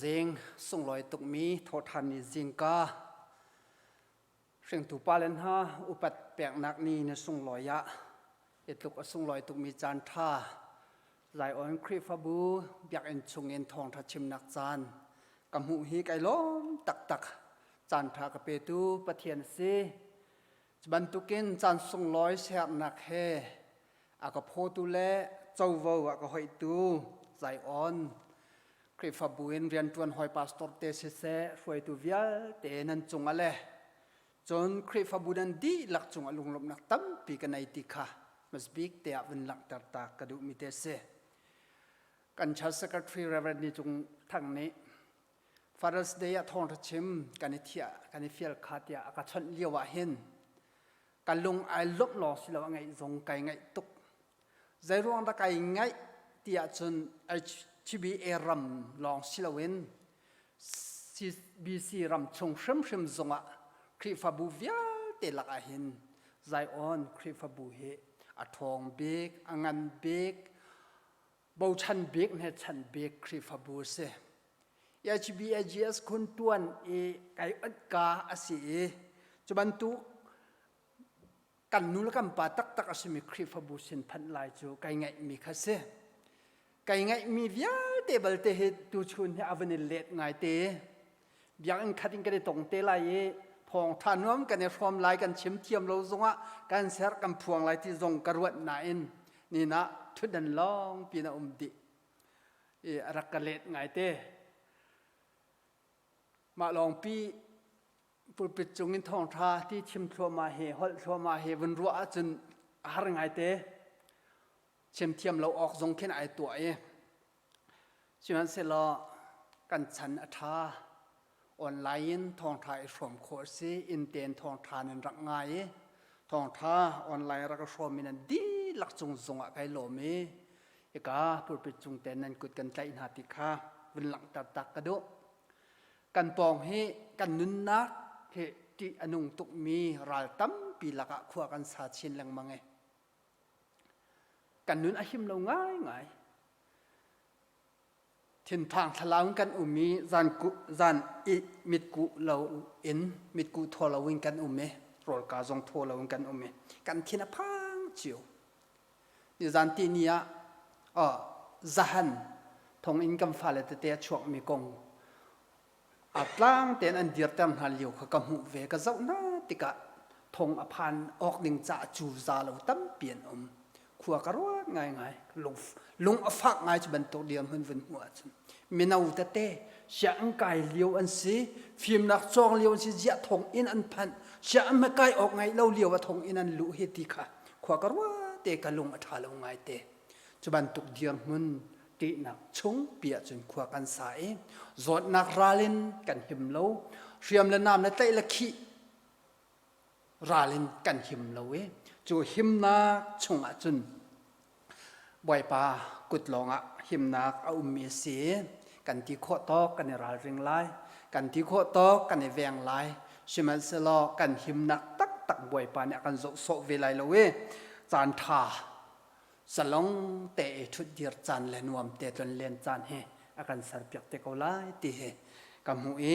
Tuzing sunglawi tukmi thawhṭhan ni zingka hringtu pale hna upat peknak ni na sunglawi ah i tluk a sunglawi tukmi caan ṭha Zion Khrihfabu biakinn chungin thawngṭha chimnak caan ka hmuh hi kai lawm taktak. Caan ṭha ka petu Pathian a si. Cu bantukin caan sunglawi sernak he a ka phawtu le covo a ka hoihtu Zion Khrihfabu in rianṭuan hawi pastor te siseh hruaitu vialte nan cungah le cun Khrihfabu nan dihlak cungah lunglawmhnak tampi ka nei ti kha hmasbik te ah vun langhter ta ka duhmi te si. Kan Church Secretary Reverend Ni Cung Thang nih Father's Day ah thawngṭha chim kan i thiah kan i fial kha tiah a ka chawnh lio ah hin ka lung ai lawmh lawng si lo a ngaih zong kai ngaih tuk. Zeiruang dah kai ngaih ti ahcun HBA ram lawng si loin CBC ram chung hrimhrim zongah Khrihfabu vialte lakah hin Zion Khrihfabu hi a ṭhawng bik, a ngan bik, bochan bik hnechan bik Khrihfabu a si. HBAGS khun ṭuan i kai onh ka a si i cu bantuk kan nu le kan pa taktak a simi Khrihfabu sin phanh lai cu kai ngaihmi kha si. Kai ngaihmi vialte balte hi tuchun hi a van i let ngai te. Biakinn khat in kan i tong te lai i thawngṭha nuam kan i hrawm lai kan chim thiam lo zongah kan ser kan phuang lai ti zong ka ruat nain ni ah ṭhutdan lawng pin a um dih. I a rak ka let ngai te. Mah lawngpi pulpit cung in thawngṭha ti chim thluahmah hi holh thluahmah hi vun ruah ahcun a har ngai te. Chim thiam lo awk zong khin ai tuah i sihmanhsehlaw kan chan a ṭha. Online in thawngṭha i hrawm khawh a si. Inn tein thawngṭha nan rak ngai i thawngṭha online rak i hrawm in nan dihlak cung zongah kai lawm i hika pulpit cung tein nan kut kan tlaih hna ti kha vun langhter tak ka duh. Kan pawng hi kan nunnak hi ṭih a nung tukmi ral tampi lakah khua kan sa chin lengmang i kan nun a him lo ngaingai. Thinphang thlalau in kan um i zan zan i mitkuh lo in mitkuh thaw lo in kan um i rawlka zong thaw lo in kan um i kan thin a phang cio. Nizan ti ni ah zahan thonginn kan fale tete a chuakmi kong a tlang tein an dirter hna lio kha ka hmuh ve. Ka zoh hna tikah thong a phan awk ding caah cu za lo tampi an um. Khua ka ruat ngaingai. Lung a fak ngai cu bantuk dirhmun vun hmuh ahcun. Mino tete sianginn kai lio an si, fimnak cawng lio an si, ziah thonginn an phanh, sianginn kai awk ngeih lo lio ah thonginn an luh hi ti kha khua ka ruat te ka lung a ṭha lo ngai te. Cu bantuk dirhmun ṭihnak chung pi ahcun khua kan sa i zawtnak ral in kan him lo, hriam le nam le tlaih le khih ral in kan him lo i cu himnak chung ahcun Bawipa kut lawngah himnak a ummi a si. Kan ti khawh tawk kan i ralring lai. Kan ti khawh tawk kan i veng lai. Sihmanhsehlaw kan himnak taktak Bawipa nih a kan zoh sawh ve lai lo i caan ṭha zalong te i ṭhutdir caan le nuam te tlonlen caan hi a kan serpiak te ko lai ti hi ka hmuh i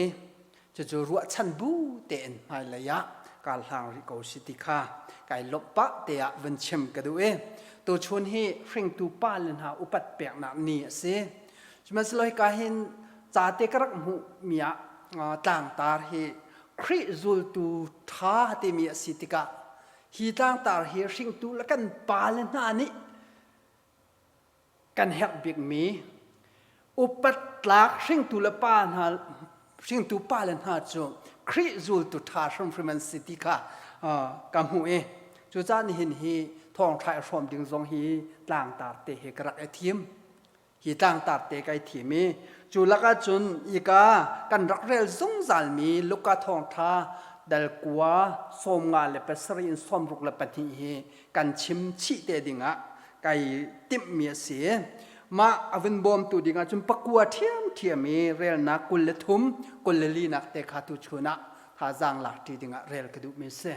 cucu ruahchan bu tein hmailei ah kaa hlang rih ko si ti kha kai lawmh pah te ah vun chim ka duh i tuchun hi hringtu pa le hna upat peknak ni a si. Sihmanhsehlaw hika hin ca te ka rak hmuh mi ah tlangtar hi Khrih zultu ṭha timi a si tikah hi tlangtar hi hringtu le kan pa le hna nih kan herh bikmi upat tlak hringtu le pa hna hringtu pa le hna cu Khrih zultu ṭha hrimhrim an si ti kha ka hmuh i cucaah nihin hi thawngṭha i hrawm ding zong hi tlangtar te hi ka rak i thim. Hi tlangtar te kai thim i cu lakah cun ika kan rak rel zungzalmi Luka thawngṭha dal 9 57 in 62 hi kan chim chih te dingah kai timhmi a si. Mah a vun bawmtu dingah cun pakua ṭhiamṭhiam i relnak 23 24 nak te kha tuchun ah thazaang lak ṭi dingah rel ka duhmi a si.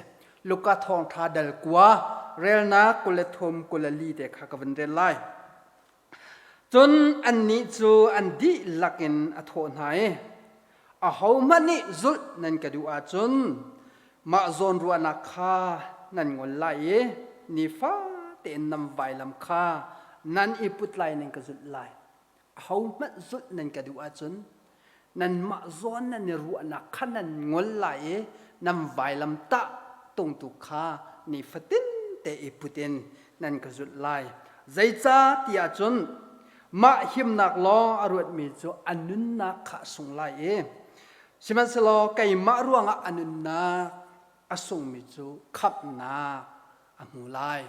Luka thawngṭha dal 9 relnak 23 24 te kha ka vun rel lai. Cun annih cu an dihlak in a thawh hna i, Ahohmanh nih zulh nan ka duh ahcun mah zawnruahnak kha nan ngol lai i nifate in nan vailam kha nan i put lai nan ka zulh lai. Ahohmanh zulh nan ka duh ahcun nanmah zawn nan i ruahnak kha nan ngol lai i nan vailam tah tungtu kha nifatin te i put in nan ka zulh lai. Zeicah ti ahcun mah himnak lawng a ruatmi cu a nunnak kha a sung lai i sihmanhsehlaw keimah ruangah a nunnak a sungmi cu khamhnak a hmu lai.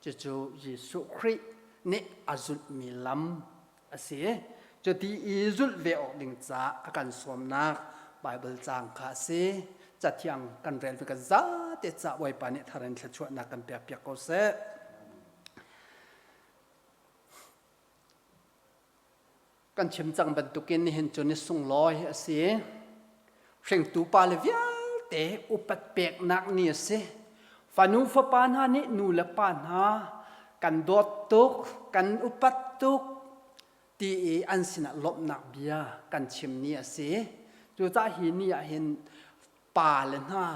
Cucu Jesuh Khrih nih a zulhmi lam a si. Cuti i zulh ve awk ding caah a kan sawmnak Baibal caang kha a si. Cathiang kan rel kan zate ca Bawipa nih thar in thluachuahnak kan pekpiak ko seh. Kan chim cang bantukin nihin cu ni sunglawi a si. Hringtu pale vialte upat peknak ni a si. Fanu fapa hna nih nu le pa hna kan dawt tuk, kan upat tuk ti i an sinah lawmhnak bia kan chim ni a si. Cucaah hi ni ah hin pa le hna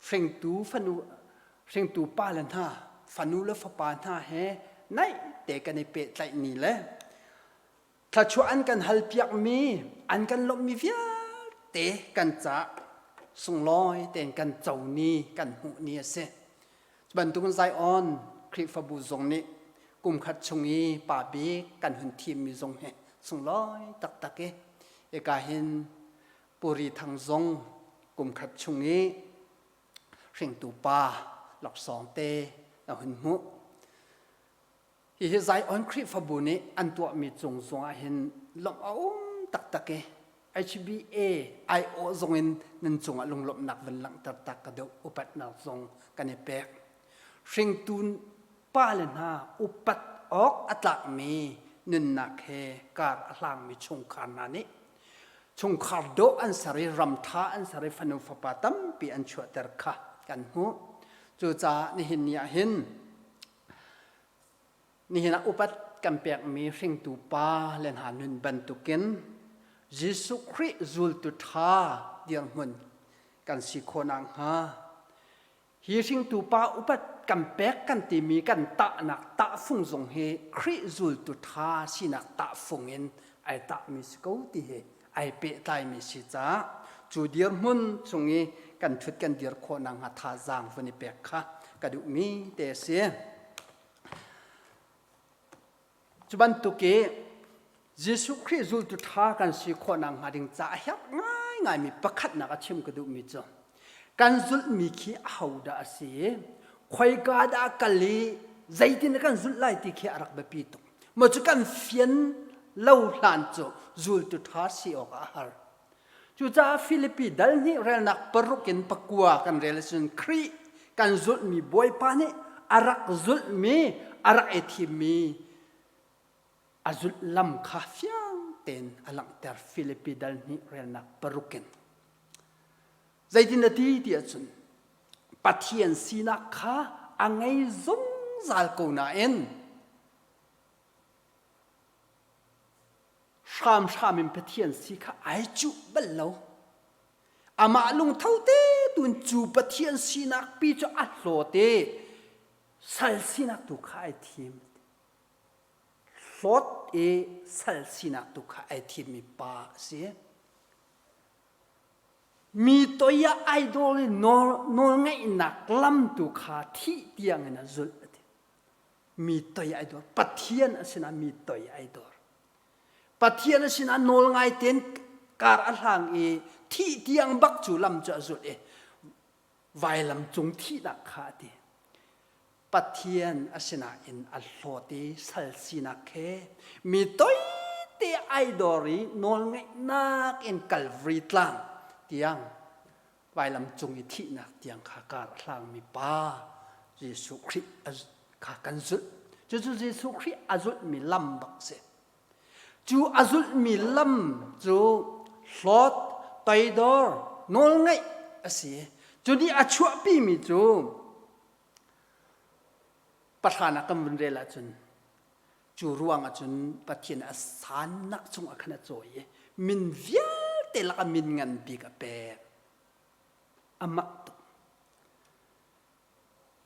hringtu fanu hringtu pale hna fanu le fapa hna he naih te kan i pehtlaih ni le thluachuah an kan halpiakmi an kan lawmhmi vialte kan ca sunglawi tein kan co ni kan hmuh ni a si. Cu bantukin Zion Khrihfabu zong nih kum khat chung i pa bik kan hun thimmi zong hi sunglawi taktak i eka hin Puri Thang zong kum khat chung i hringtu pa laksawng te na hun hmuh. Hihi Zion Khrihfabu nih an tuahmi cung zong ah hin lawmh a um taktak i HBA aiawh zong in nan cungah lunglawmhnak van langhter tak ka duh upatnak zong kan i pek. Hringtu pale hna upat awk a tlakmi nunnak he kar a hlangmi chungkhar hna nih chungkhar dawh an ser i ram ṭha an ser i fanu fapa tampi an chuahter kha kan hmuh. Cucaah nihin ni ah hin nihin ah upat kan pekmi hringtu pa le hna nun bantukin Jesuh Khrih zultu ṭha dirhmun kan si khawh nakhnga Hi hringtu pa upat kan pek kan timi kan tahnak tahfung zong hi Khrih zultu ṭha sinak tahfung in ai tahmi si ko ti hi ai pehtlaimi si caah cu dirhmun chung i kan ṭhut kan dir khawh nakhnga thazaang vun i pek kha ka duhmi te a si. Cu bantuk i Jesuh Khrih zultu ṭha kan si khawh nakhnga ding caah a herh ngaingaimi pakhatnak a chim ka duhmi cu kan zulhmi khi ahodah a si i khoika dah a kal i zeitin kan zulh lai ti khi a rak biapi tuk. Maw cu kan fian lo hlan cu zultu ṭha si awkah a har. Cucaah Filipi dal hnih relnak paruk in pakua kan rel ahcun Khrih kan zulhmi Bawipa nih a rak zulhmi, a rak i thimmi a zulh lam kha fiang tein a langhter Filipi dal hnih relnak paruk in. Zeitin a ti ti ahcun Pathian sinak kha a ngei zungzal ko nain Hramhram in Pathian si kha ai cuh bal lo. Amah lungtho te tun cu Pathian sinak pi cu a hlawt i sal sinak tu kha ai thim. Hlawt i sal sinak tu kha ai thimmi pa a si. Mi toi ah ai dawr i nawlngaihnak lam tu kha thih tiang in a zulh a ti. Mi toi ai dawr. Pathian a sinah mi toi ai dawr. Pathian a sinah nawl ngai tein kar a hlang i thih tiang bak cu lam cu a zulh i vailam cung thihnak kha a ti. Pathian a sinain a hlawt i sal sinak he mi toite ai dawr i nawlngaihnak in Kalvary tlang tiang vailam cung i thihnak tiang kha kar a hlangmi pa Jesuh Khrih kha kan zulh. Cucu Jesuh Khrih a zulhmi lam bak si. Cu a zulhmi lam cu hlawt, toidor, nawlngaih a si. Cu nih a chuahpimi cu pahra ah kan vun rel ahcun cu. Cu ruang ahcun Pathian a sannak cungah khan a cawi i min vialte lakah min ngan bik a pek. A mak tuk.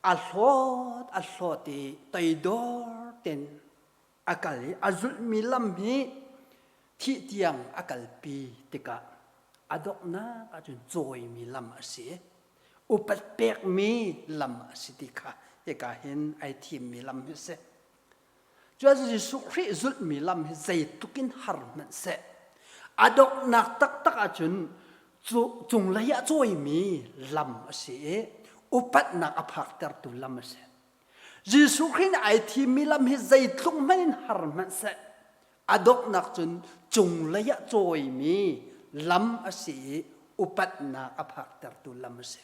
A hlawt a hlawt i toidor tein a kal i a zulhmi lam hi thih tiang a kalpi tikah a donghnak ahcun cawimi lam a si. Upat pekmi lam a si ti kha hika hin ai thimmi lam hi a si. Cun Jesuh Khrih zulhmi lam hi zeitluk in har hmanh seh, a donghnak taktak ahcun cunglei ah cawimi lam a si i upatnak a phaktertu lam a si. Jesuh Khrih nih ai thimmi lam hi zeitluk hmanh in har hmanh seh, a donghnak cun cunglei ah cawimi lam a si i upatnak a phaktertu lam a si.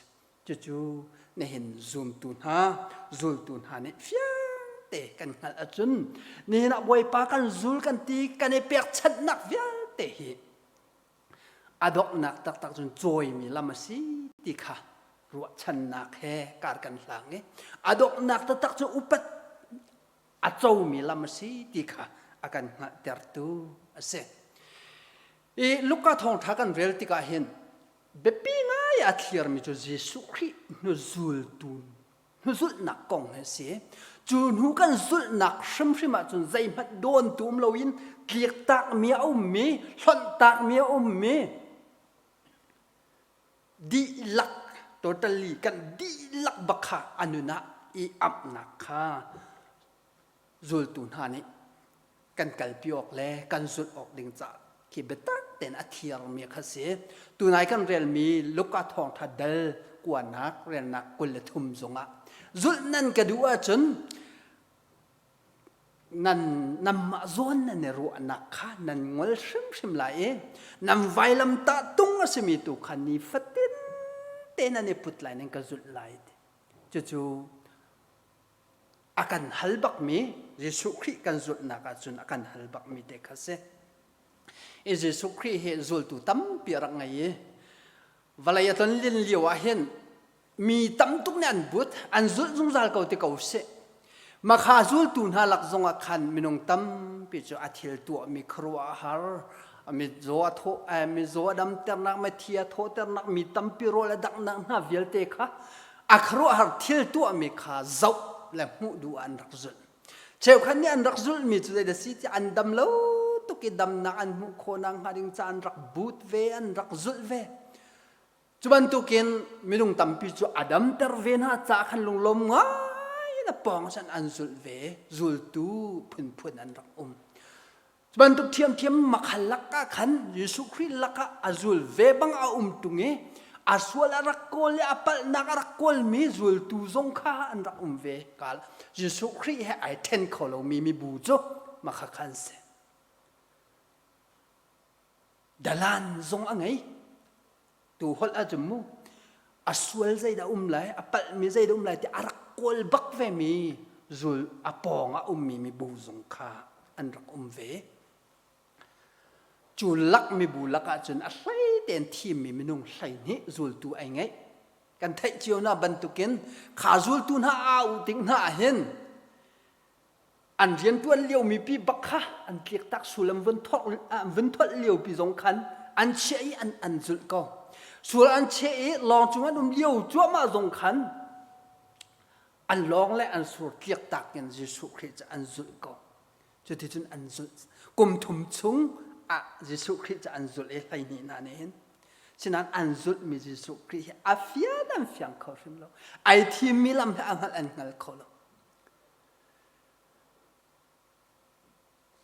Cucu nihin zumtu hna, zultu hna nih fiangte kan hngalh ahcun nihin ah Bawipa kan zul kan ti kan i pekchanhnak vialte hi a donghnak taktak cun cawimi lam a si ti kha ruahchannak he kar kan hlang i a donghnak taktak cu upat a comi lam a si ti kha a kan hngalhtertu a si. I Luka thawngṭha kan rel tikah hin biapi ngai a thlirmi cu Jesuh Khrih hnuzultu hnuzulhnak kong hi a si. Cu hnu kan zulhnak hrimhrim ahcun zeihmanh dawntu um loin tliktakmi a ummi, hlonhtakmi a ummi, dihlak totally kan dihlak bak kha a nun ah i amhnak kha zultu hna nih kan kalpi awk le kan zulh awk ding caah khi biatak tein a thiarmi kha si. Tunai kan relmi Luka thawngṭha dal kuanak relnak 23 zongah zulh nan ka duh ahcun nan nanmah zawn nan i ruahnak kha nan ngol hrimhrim lai i nan vailamtah tung a simi tu kha nifatin te nan i put lai nan ka zulh lai ti. Cucu a kan hal bakmi Jesuh Khrih kan zulhnak ahcun a kan hal bakmi te kha si. I Jesuh Khrih hi zultu tampi a rak ngei i vawlei a tlonlin lio ah hin mi tam tuk nih an but an zulh zungzal ko ti ko sih. Makha zultu hna lak zongah khan minung tampi cu a thil tuahmi khuaruahhar mizaw a thawh mizaw a damternak mithi a thawhternak mi tampi rawl a danghnak hna vialte kha a khuaruahhar thil tuahmi kha zoh le hmuh duh ah an rak zulh. Cheukhat nih an rak zulhmi cu zeidah si ti an dam lo tuk i damnak an hmuh khawhnak hnga ding ca an rak but ve, an rak zulh ve. Cu bantukin minung tampi cu a damter ve hna caah khan lunglawm ngai in a pawng san an zulh ve, zultu phunphun an rak um. Cu bantuk ṭhiamṭhiam makhal lakah khan Jesuh Khrih lakah a zul ve bang a um ṭung i a sual a rak kawl i a palhnak a rak kawlmi zultu zong kha an rak um ve. Kal Jesuh Khrih he ai ṭhen kho lomi mibu cu makha kha an si. Dalan zong a ngei. Tu holh ahcun mu a sual zeidah um lai, a palhmi zeidah um lai ti a rak kawl bak vemi zul a pawng ah ummi mibu zong kha an rak um ve. Cu lak mibu lak ahcun a hlei tein thimmi minung 12 zultu ai ngeih. Kan theih cio na bantukin kha zultu hna aa u tik hna ahhin an rianṭuan liomi pi bak kha an tliktak sullam vun thawk vun tholh lio pi zong khan an chiah i an an zulh ko sul an cheh i lawng cung an um lio cuahmah zong khan an lawng le an sur tliaktak in Jesuh Khrih cu an zulh ko cuticun an zulh kum thum chung ah Jesuh Khrih cu an zulh i 12 hna nih hin sinain an zulhmi Jesuh Khrih hi a fian an fiang kho hrim lo ai thimmi lam hi a hngalh an hngal kho lo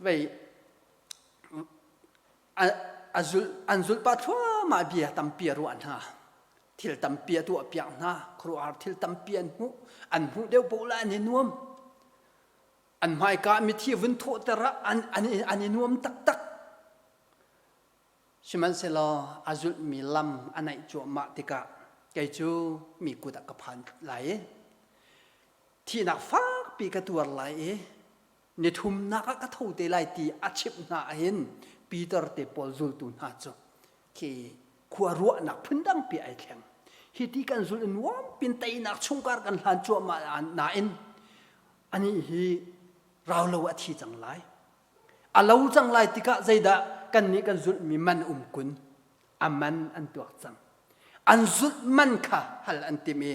Vei a zulh an zulh pah thluahmah bia tampi a ruah hna. Thil tampi a tuah piak hna. Khuaruahhar thil tampi an hmuh. An hmuh deuh paoh lah an i nuam. An hmaika mithi vun thawhter ah an, an, an i nuam taktak. Sihmanhsehlaw a zulhmi lam a naih cuahmah tikah kei cu mi kut ah ka phan lai i thihnak fakpi ka tuar lai i nithumnak ah ka tho te lai ti a chimh hna ahhin Peter te pawl zultu hna cu khi khua ruahnak phundangpi ai thleng. Hi ti kan zulh in nuam pin teinak chungkar kan hlan cuahmah nain anih hi Rau lo a thi cang lai. A lo cang lai tikah zeidah kannih kan zulhmi man um kun? A man an tuak cang. An zulh man kha hal an tim i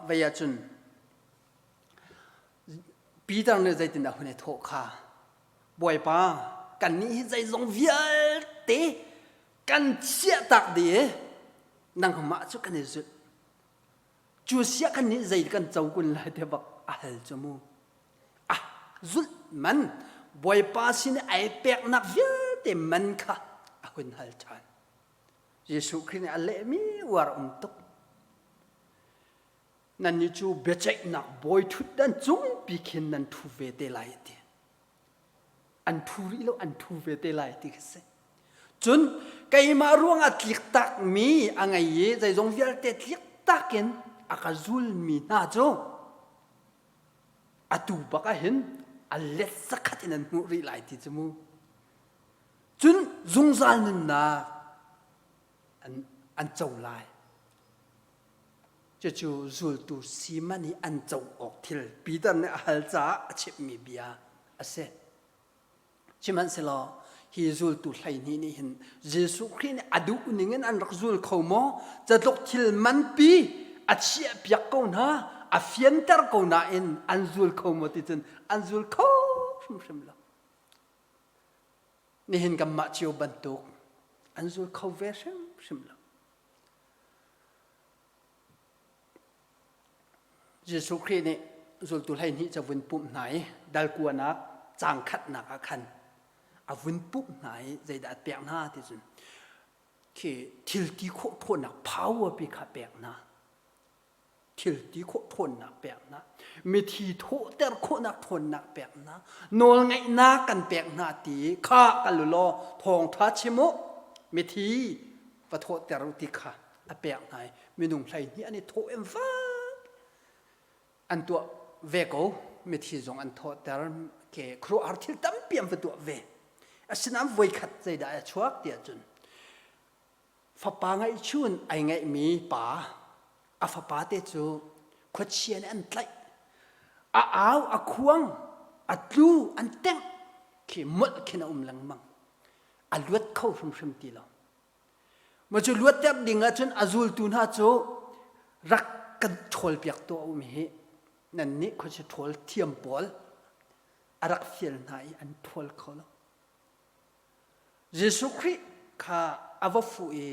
vei ahcun Peter nih zeitindah hun i thawh kha Bawipa kannih hi zeizong vialte kan chiahtak dih i nangmah cu kan i zulh. Cu siah kannih zei kan co kun lai te bak a hal cu mu. Ah zulh man Bawipa sin i ai peknak vialte man kha a hun hal ṭhan. Jesuh Khrih nih a lehmi uar um tuk. Nannih cu biaceihnak bawi ṭhutdan cungpi khin nan ṭhu ve te lai a ti. An ṭhu rih lo, an ṭhu ve te lai ti khi si. Cun keimah ruangah tliktakmi a ngei i zeizong vialte tliktak in a ka zulmi hna cu atu bak ah hin a let zakhat in an hmuh rih lai ti cu mu. Cun zungzal nunnak an, an co lai. Cucu zultu Simon i an co awk thil Peter nih a hal caah a chimhmi bia a si. Sihmanhsehlaw hi zultu 12 nih hin Jesuh Khrih nih a duh ning in an rak zul kho maw? Catluk thil manpi a chiahpiak ko hna, a fianter ko nain an zul kho maw ti cun an zul kho hrimhrim lo. Nihin kanmah cio bantuk an zul kho ve hrimhrim lo. Jesuh Khrih nih zultu 12 cu a vun pumh hna i dalkuanak caang khatnak ah khan a vun pumh hna i zeidah a pek hna ti cun khi thil ti khawh ṭhawnnak power pi kha pek hna. Thil ti khawh ṭhawnnak pek hna. Mithi thawhter khawhnak ṭhawnnak pek hna. Nawlngeihnak kan pek hna ti kha kal u law thawngṭha chim u. Mithi va thawhter u ti kha a pek hna i minung 12 an i thawh em vak an tuah ve ko mithi zong an thawhter ke khuaruahhar thil tampi an va tuah ve asinain voikhat zeidah a chuak tiah cun fapa ngaihchun ai ngaihmi pa a fapa te cu khuachia nih an tlaih a au a khuang a tlu an tengh khi molh khin a um lengmang a luat kho hrimhrim ti lo Maw cu luatter ding ahcun a zultu hna cu rak kan ṭhawlpiak tuah um hi nannih khuachia ṭhawl thiam pawl a rak fial hna i an ṭhawl kho lo. Jesuh Khrih kha a va fuh i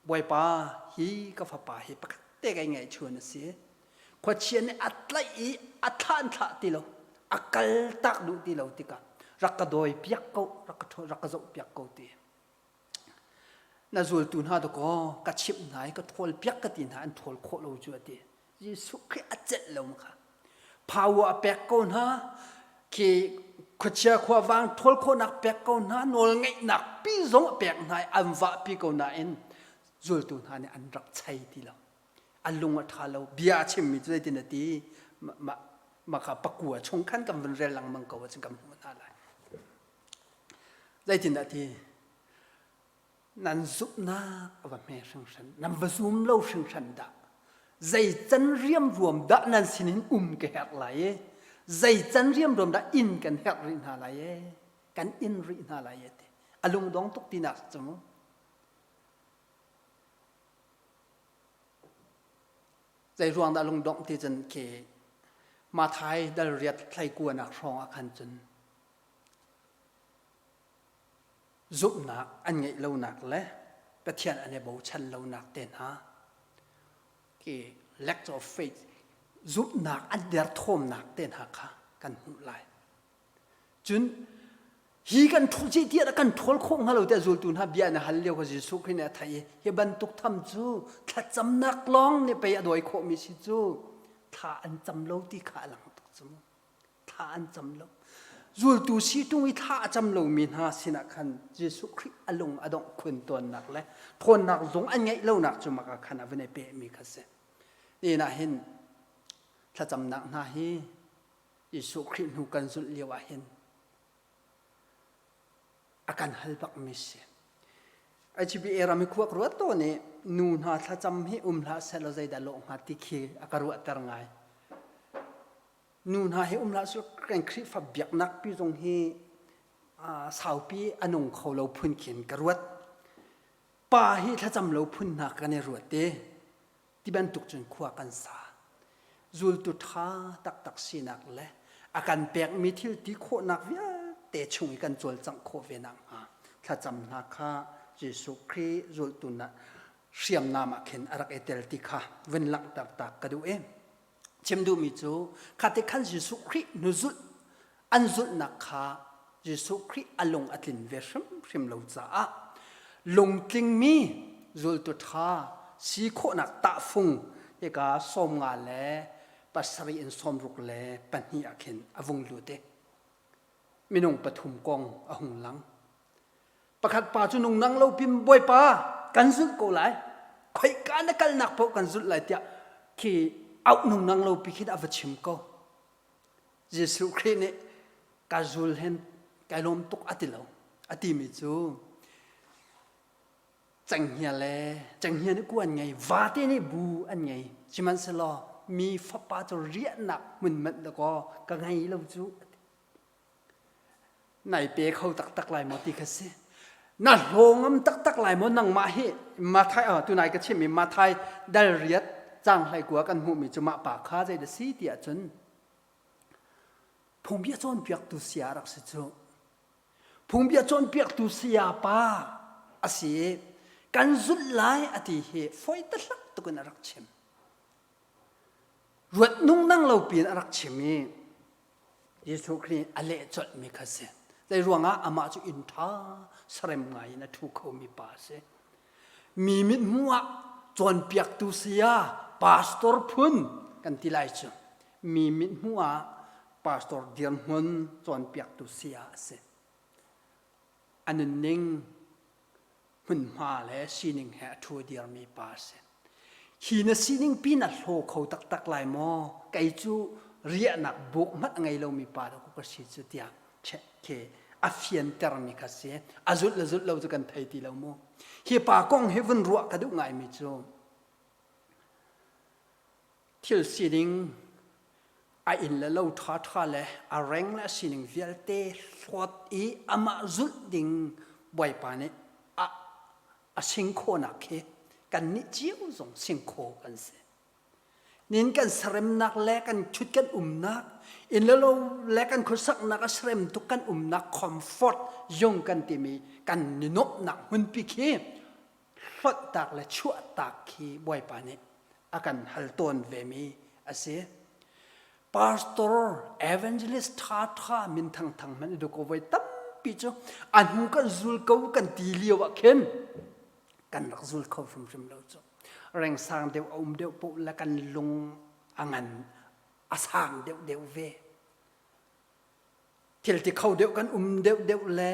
Bawipa hi ka fapa hi pakhat te kai ngaihchun a si. Khuachia nih a tlaih i a thlah an thlah ti lo, a kal tak duh ti lo tikah rak ka dawi piak ko, rak ka rak ka zoh piak ko ti. Na zultu hna dakaw ka chimh hna i ka ṭhawl piak ka ti hna an ṭhawl khawh lo cu a ti. Jesuh Khrih a celh lo kha. Power a pek ko hna, khi khuachia khuavang ṭhawl khawhnak pek ko hna, nawlngeihnak pi zong a pek hna i an vahpi ko nain zultu hna nih an rak chei ti lo. A lung a ṭha lo. Bia a chimmi cu zeitin a ti? Mah mah kha pakua chung khan kan vun rel lengmang ko ahcun kan hmuh hna lai. Zeitindah ti? Nan zumhnak a va hme hringhran, nan va zum lo hringhran dah. Zei can riamruam dah nan sinin um ka herh lai i, zei can riamruam dah inn kan herh rih hna lai e, kan inn rih hna lai e ti. A lungdong tuk tinak cu mu. Zei ruang dah lungdongh ti cun khi Mathai dal riat thlai kuanak hrawng ah khan cun Zumhnak an ngeih lonak le Pathian an i bochan lonak te hna khi lack of faith zumhnak an derthawmnak te hna kha kan hmuh lai. Cun hi kan ṭhawl ci tiah kan ṭhawl khawh hnga lo tiah zultu hna bia na hal lio kha Jesuh Khrih nih a theih i hi bantuk tham cu thlacamnak lawng nih pei a dawi khawhmi si cu thla an cam lo ti kha a lang tuk cu mu. Thla an cam lo. Zultu si ṭung i thla a cam lomi hna sinah khan Jesuh Khrih a lung a dongh khun tawnnak le ṭhawnnak zung an ngeih lonak cu maka khan a vun i pehmi kha si. Nihin ah hin thlacamnak hna hi Jesuh Khrih hnu kan zulh lio ah hin a kan hal bakmi si. HBA ram i khuak ruat tawn i nu hna thlacam hi um hlah sehlaw zeidah lawh hnga ti khi a ka ruahter ngai. Nu hna hi um hlah seh kan Khrihfa biaknak pi zong hi saupi a nung kho lo phun khin ka ruat. Pa hi thlacam lo phun hna kan i ruat te. Ti bantuk cun khua kan sa. Zultu ṭha taktak sinak le a kan pekmi thil ti khawhnak vialte chung i kan cawlcangh khawh ve nakhnga thlacam hna kha Jesuh Khrih zultu na hriamnam ah khin a rak i tel ti kha vun langhter ta ka duh i chim duhmi cu khate khan Jesuh Khrih hnuzulh an zulhnak kha Jesuh Khrih a lung a tlin ve hrimhrim lo caah lungtlingmi zultu ṭha si khawhnak tahfung hika 50 le 7 in 64 le pahnih ah khin a vung lut i minung pathum kong a hung lang. Pakhat pa cu nungnang lo pin Bawipa kan zulh ko lai khoika na kalnak paoh kan zulh lai tiah khi auh nungnang lo pi khin a va chim ko. Jesuh Khrih nih ka zul hen kai lawm tuk a ti lo. A timi cu cenghngia le cenghngia nih ku an ngei, vate nih bu an ngei. Sihmanhsehlaw mi fapa cu riahnak hmun manh dakaw ka ngei lo cu a ti. Nai pe kho taktak lai maw ti kha si. Na hlaw ngam taktak lai maw nangmah hi Mathai ah tunai ka chimmi Mathai dal riat cang hlei kua kan hmuhmi cu mah pa kha zei da si ti ahcun phungbia cawnpiaktu saya rak si cu. Phungbia cawnpiaktu saya pa a si i kan zulh lai a ti hi foi tahlak tukin a rak chim. Ruat nung nang lo piin a rak chim i Jesuh Khrih a leh colhmi kha si. Zei ruangah amah cu inn ṭha sarem ngai in a ṭhu khomi pa a si. Mi mithmuh ah cawnpiaktu saya, pastor phun kan ti lai cu. Mi mithmuh ah pastor dirhmun cawnpiaktu saya a si. A nunning hmunhma le sining he a ṭhu dirmi pa a si. Hi na sining pi na hlaw kho taktak lai maw? Kei cu riahnak buk hmanh a ngei lomi pa dah ka si cu tiah khi a fiantermi kha si. A zulh le zulh lo cu kan thei ti lo mu. Hi pa kong hi vun ruah ka duh ngaimi cu thil sining a inn le lo ṭhaṭha le a reng le a sining vialte hlawt i amah zulh ding Bawipa nih a, a sing khawhnak khi kannih cio zong sing kho kan si. Nin kan saremnak le kan ṭhut kan umnak, inn le lo le kan khuasaknak a sarem tuk kan umnak comfort zung kan timi kan ni nuamhnak hmunpi khi hlawttak le chuahtak khi Bawipa nih a kan hal tawn vemi a si. Pastor, evangelist ṭhaṭha min thangthang hmanh i ko voi tampi cu a hnu kan zul ko kan ti lio ah khin kan rak zul kho hrimhrim lo cu. Rengsang deuh a um deuh paoh le kan lung a ngan a sang deuh deuh ve. Thil ti kho deuh kan um deuh deuh le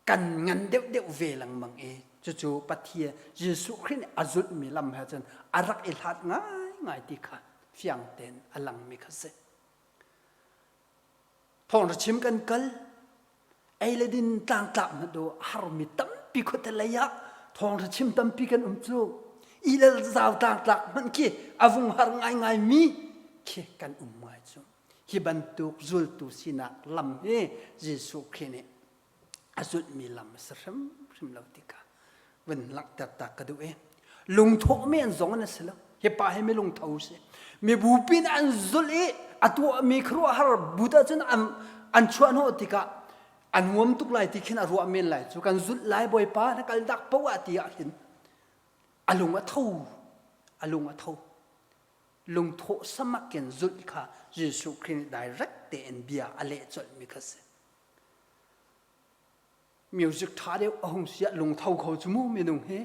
kan ngan deuhdeuh ve lengmang i cucu Pathian Jesuh Khrih nih a zulhmi lam he cun a rak i hlat ngaingai ti kha fiang tein a langmi kha si. Thawngṭha chim kan kal ei le din tlangtlak hna do harmi tampi khuate lei ah thawngṭha chim tampi kan um cu i le zau tlangtlak hmanh khi a vung har ngaingai mi khi kan um ngai cu hi bantuk zultu sinak lam hi Jesuh Khrih nih a zulhmi lam a si hrimhrim lo ti kha vun langhter ta ka duh i lungthawh men zong an si lo hi pa hi mi lungtho si mibupi nih an zulh i a tuahmi khuaruahhar but ahcun an an chuah hnawh tikah a nuam tuk lai ti khin a ruah men lai cu kan zulh lai bawipa na kal dak poah ti ah hin a lung a tho a lung a tho lungthawh samak in zulh kha Jesuh Khrih nih direct tein bia a leh colhmi kha si Music ṭha deuh a hung si ah lungtho kho cu mu minung hi.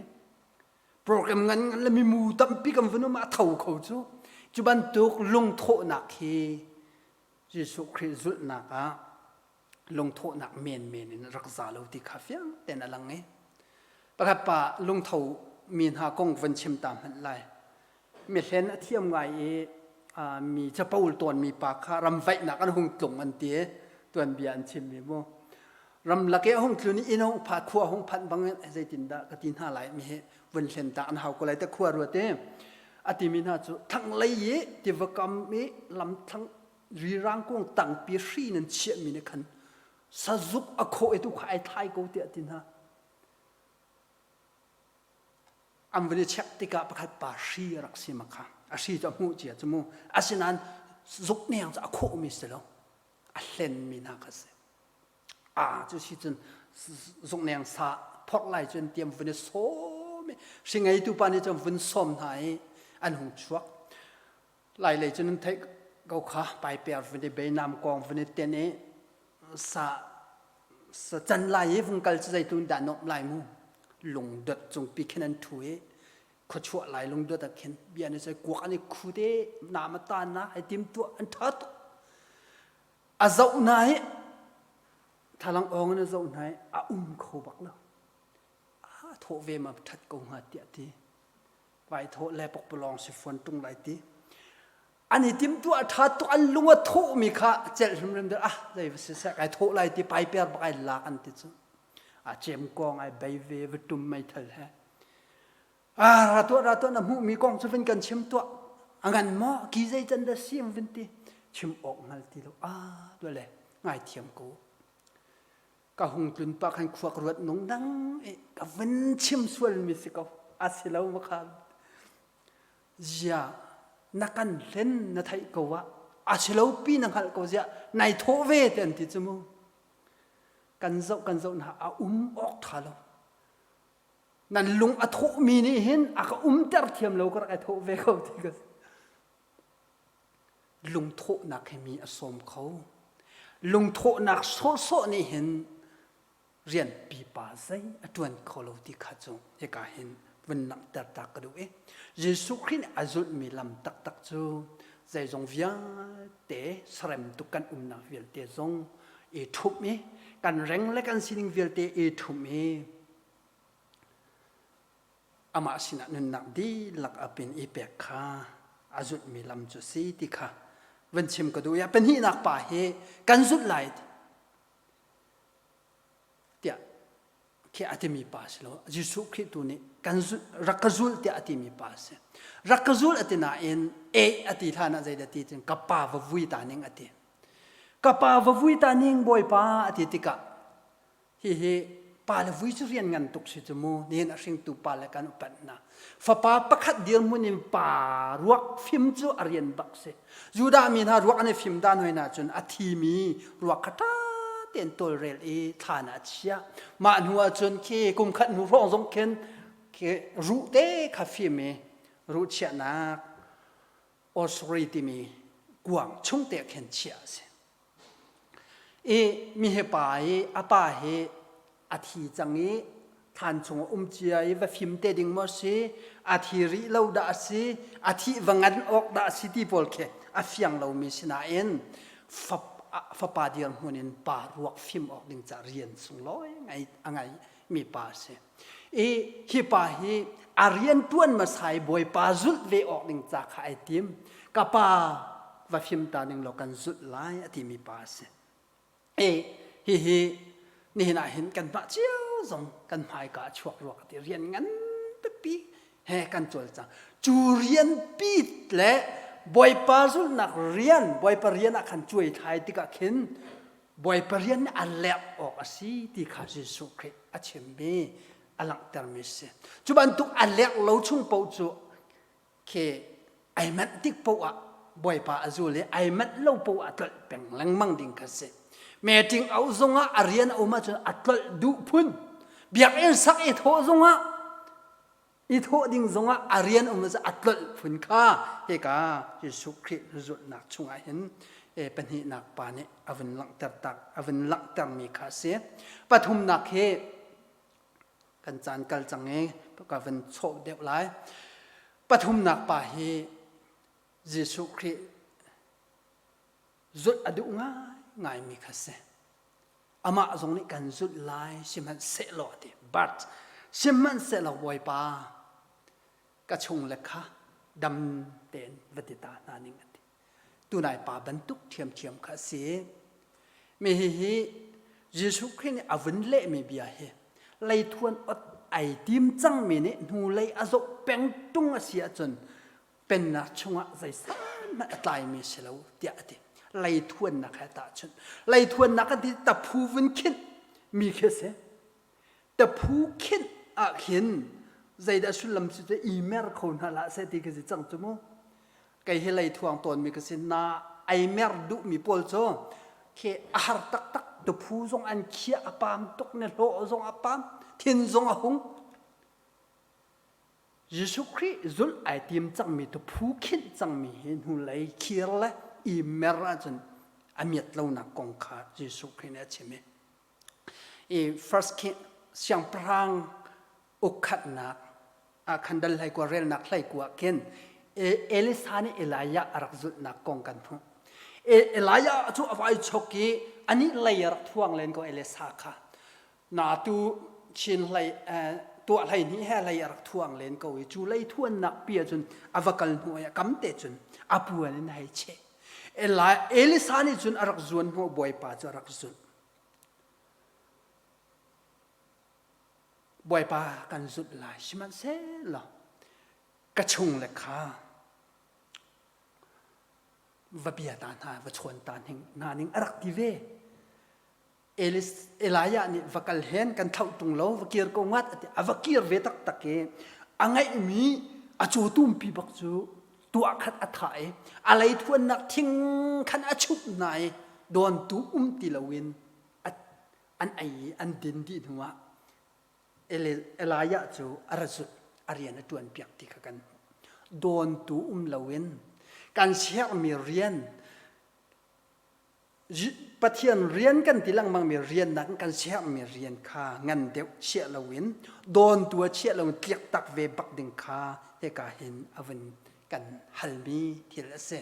Program ngan ngan le mimu tampi kan vun um ah a tho kho cu. Cu bantuk lungthawhnak hi Jesuh Khrih zulhnak ah lungthawhnak menmen in rak za lo ti kha fiang tein a lang i pakhat pa lungtho mi hna kong van chim ta hmanh lai. Mihlen a thiam ngai i mi capo tawnmi pa kha ramvaihnak an hung tlung an ti tuanbia an chimmi mu. Ramlak i a hung tlun i inn hung pha khua hung phanh bang zeitindah ka ti hna lai mi hi vun hlen ta an hau ko lai te khua ruat i a timi hna cu thlanglei i tiva kam i lam thlang. Rirang kung tangpi hri nan chiahmi nih khan sazuk a khawh i tu kha ai thlai ko tiah ti hna. An van i check tikah pakhat pa hri a rak si ma kha. A hri cu a hmuh cia cu mu. Asinain zuk neng cu a khawhmi si lo. A hlenmi hna kha si. A cu si cun zukneng sa phorh lai cun tiam vun i sawm i hri ngeitu pa nih cun vun sawm hna i an hung chuak. Lai lei cun an theih ko kha paiper vun i beinam kong vun i ten i sa sa can lai i vung kal cu zeitu dah nuamh lai mu lungdot cungpi khin an ṭhu i khuachuah lai lungdot ah khin bia ni sai kuak an i khu te nam a tan na ai tim tuah an ṭha tuk a zoh na hi thalang awng in a zoh hna i a um kho bak lo a thawh ve ma ṭhat ko hnga tiah ti vai thawh le pokpalawng si fuan ṭung lai ti an i timtuah ṭha tuk an lung a thawhmi kha celh hrimhrim deuh ah zei va si seh kai thawh lai ti paiper bak ai lak an ti cu a cem kong ai bei ve va tum meithal he ah ra tuah ra tuah na hmuhmi kong cu vin kan chim tuah a ngan maw ki zei can dah si vin ti chim awk hngal ti lo ah tuah le ngai thiam ko ka hung tlun pa khan khua ka ruat nung dang i ka vun chim sual mi si ko a si lo ma kha zia na kan hlen na theih ko ah a si lo pi na hngalh ko zia nai thawh ve te an ti cu mu kan zoh kan zoh na a um awk tha lo nan lung a thawh mi nih hin a ka umter thiam lo ka rak ai thawh ve ko ti ka Lungthawhnak he mi a sawm kho. Lungthawhnak sawhsawh nih hin rian pipa zei a ṭuan kho lo ti kha cu hika hin vun langhter ta ka duh i Jesuh Khrih nih a zulhmi lam taktak cu zeizong vialte sarem tuk kan umnak vialte zong i ṭhumh i kan reng le kan sining vialte i ṭhumh i amah sinah nunnak dihlak apin i pek kha a zulhmi lam cu si ti kha van chim ka duh i a pahnihnak pa hi kan zulh lai tiah khi a timi pa si lo Jesuh Khrih tu nih kan rak ka zul tiah a timi pa si rak ka zul a ti nain e a ti hlan ah zeidah ti cun ka pa va vui ta ning a ti ka pa va vui ta ning bawipa a ti tikah Hihi pa le vui cu rian ngan tuk si cu mu nihin a hringtu pa le kan upat hna. Fapa pakhat dirhmun in pa ruak fim cu a rian bak si. Judah mi hna ruak an i fim dan hoi na cun a thimi ruak kha ṭha tein tawlrel i thlan ah a chiah. Mah hnu ah cun khi kum khat hnu hrawng zong khin khi ruh te kha fim i ruh chiahnak ossuary timi kuang chung te khin chiah a si. I mihipa i a pa hi a thi cang i thlan chung a um cia i va fim te ding maw si, a thi rih lo dah a si, a thih va ngan awk dah a si ti pawl khi a fiang lomi si nain fapa dirhmun in pa ruak fim awk ding ca rian sunglawi ngai a ngai mi pa a si. I hi pa hi a rian ṭuan hmasa i Bawipa zulh ve awk ding ca kha ai tim. Ka pa va fim ta ning law kan zulh lai a timi pa a si. I hihi nihin ah hin kanmah cio zong kan hmaika a chuak rua ka ti. Rian ngan pipi he kan cawlcang. Cu rian pi le Bawipa zulhnak rian, Bawipa rian ah khan cuai thlai tikah khin Bawipa rian nih a lerh awk a si ti kha Jesuh Khrih a chimmi a langhtermi a si. Cu bantuk a lerh lo chung paoh cu khi ai manh tik paoh ah Bawipa a zul i ai manh lo paoh ah tlolh peng lengmang ding kha si. Meeting auh zongah a rian a um ahcun a tlolh duh phun. Biakinn sak i thawh zongah i thawh ding zongah a rian um cu a tlolh phun kha hika Jesuh Khrih zulhnak chungah hin pahnihnak pa nih a vun langhter tak a vun langhtermi kha a si. Pathumnak hi kan caan kal cang i ka vun chawh deuh lai. Pathumnak pa hi Jesuh Khrih zulh a duh ngaingaimi kha si. Amah zong nih kan zulh lai sihmanhsehlaw a ti. But sihmanhsehlaw Bawipa ka chung le kha dam tein va ti ta hna ning a ti. Tunai pa bantuk ṭhiamṭhiam kha a si. Mi hihi Jesuh Khrih nih a vun lehmi bia hi leithuan ot ai tim cangmi nih hnulei a zoh peng ṭung a si ahcun pennak chungah zeisahmanh a tlaimi si lo tiah a ti. Leithuannak he tahchunh. Leithuannak kan ti taphu vun khinh mi khi a si. Taphu khinh ah khin zeidah sullam cu cu i mer kho hna hlah seh ti khi si cang cu mu. Kei hi leithuang tawnmi ka si na ai mer duhmi pawl cu khi a har taktak tuphu zong an khiah a pam tuk ne hlawh zong a pam thin zong a hung Jesuh Khrih zulh ai tim cangmi tuphu khinh cangmi hi hnulei khir le i mer ahcun a miat lonak kong kha Jesuh Khrih nih a chim i i First King siangpahrang ukkhatnak ah khan dal hlei kua relnak hlei kua khin Elisa nih Elijah a rak zulhnak kong kan hmuh. Elijah cu a vai chok i anih lei a rak thuang len ko Elisa kha. Na tu chin hlei tuah hlei hnih he lei a rak thuang len ko i cu lei thuannak pi ahcun a va kal hnu i a kam te cun a puan in hei cheh. Elisa nih cun a rak zuan hnawh Bawipa cu a rak zulh. Bawipa kan zulh lai sihmanhsehlaw ka chung le kha va bia ta hna va chawn ta hna ning a rak ti ve. Elijah nih va kal hen kan thlauh tung lo va kir ko ngat ati a va kir ve taktak i a ngeihmi a cawtumpi bak cu tuah khat a thah i a leithuannak thing khan a chup hna i dawntu um ti loin an ei i an din dih hnuah Elijah cu a ra zut a rian a ṭuan piak ti kha kan hmuh. Dawntu um loin kan sermi rian Pathian rian kan ti lengmangmi rian nakin kan sermi rian kha ngan deuh chiah loin dawntu a chiah loin tliak tak ve bak ding kha hika hin a vun kan halmi thil a si.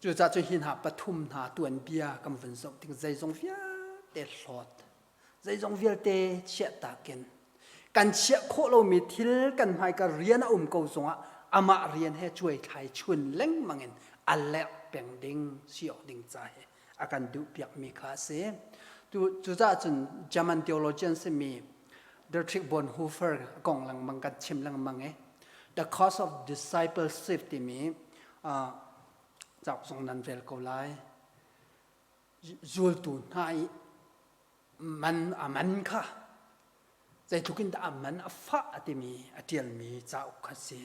Cucaah cu hi hna pathum hna tuanbia kan vun zoh tik zeizong vialte hlawt, zeizong vialte chiahtak in kan chiah khawh lomi thil kan hmaika rian a um ko zongah amah rian he cuaithlai chun lengmang in a lerh peng ding si awk ding ca hi a kan duh piakmi kha a si. Cucaah cun German theologian simi Dietrich Bonhoeffer kong lengmang kan chim lengmang i The Cost of Discipleship timi cauk zong nan rel ko lai. Zultu hna i man a man kha zeitluk in dah a man a fah a timi a ṭialmi cauk kha si.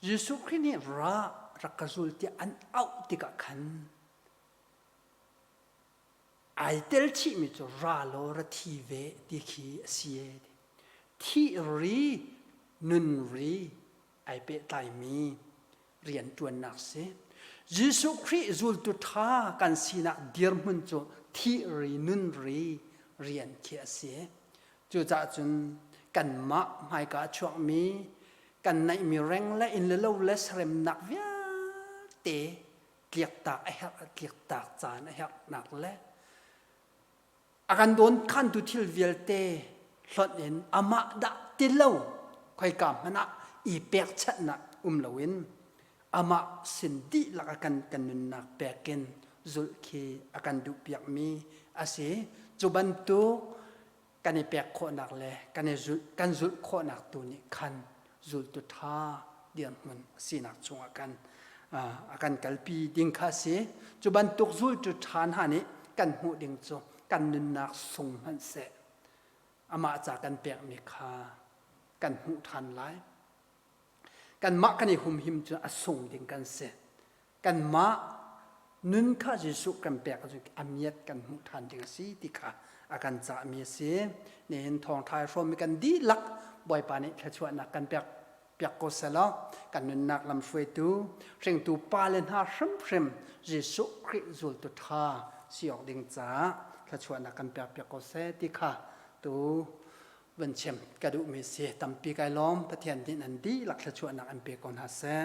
Jesuh Khrih nih ra rak ka zul tiah an auh tikah khan ai tel chihmi cu ra law ra thi ve ti khi a si e. Thih ri nun ri ai pehtlaimi rianṭuannak si. Jesuh Khrih zultu ṭha kan sinak dirhmun cu thih ri nun ri rian khi a si. Cucaah cun kanmah hmaika a chuakmi kan naihmi reng le inn le lo le saremnak vialte tliaktak a herh tliaktak caan a herhnak le A kan dawnkhantu thil vialte hlonh in amah dah ti lo khoika hmanh ah i pekchanhnak um loin amah sin dihlak a kan kan nunnak pek in zulh khi a kan duhpiakmi a si. Cu bantuk kan i pek khawhnak le kan i zulh kan zulh khawhnak tu nih khan zultu ṭha dirhmun sinak chungah khan a kan kalpi ding kha a si. Cu bantuk zultu ṭha hna nih kan hmuh ding cu kan nunnak sung hmanhseh amah ca kan pekmi kha kan hmuh ṭhan lai. Kanmah kan i humhim cu a sung ding kan si. Kanmah nun kha Jesuh kan pek ahcun a miat kan hmuh ṭhan ding a si ti kha a kan cahmi a si. Nihin thawngṭha i hrawmmi kan dihlak Bawipa nih thluachuahnak kan pek piak ko selaw kan nunnak lamhruaitu hringtu pale hna hrimhrim Jesuh Khrih zultu ṭha si awk ding caah thluachuahnak kan pek piak ko seh ti kha tu van chim ka duhmi si tampi kai lawm Pathian nih nan dihlak thluachuahnak an pe ko hna seh.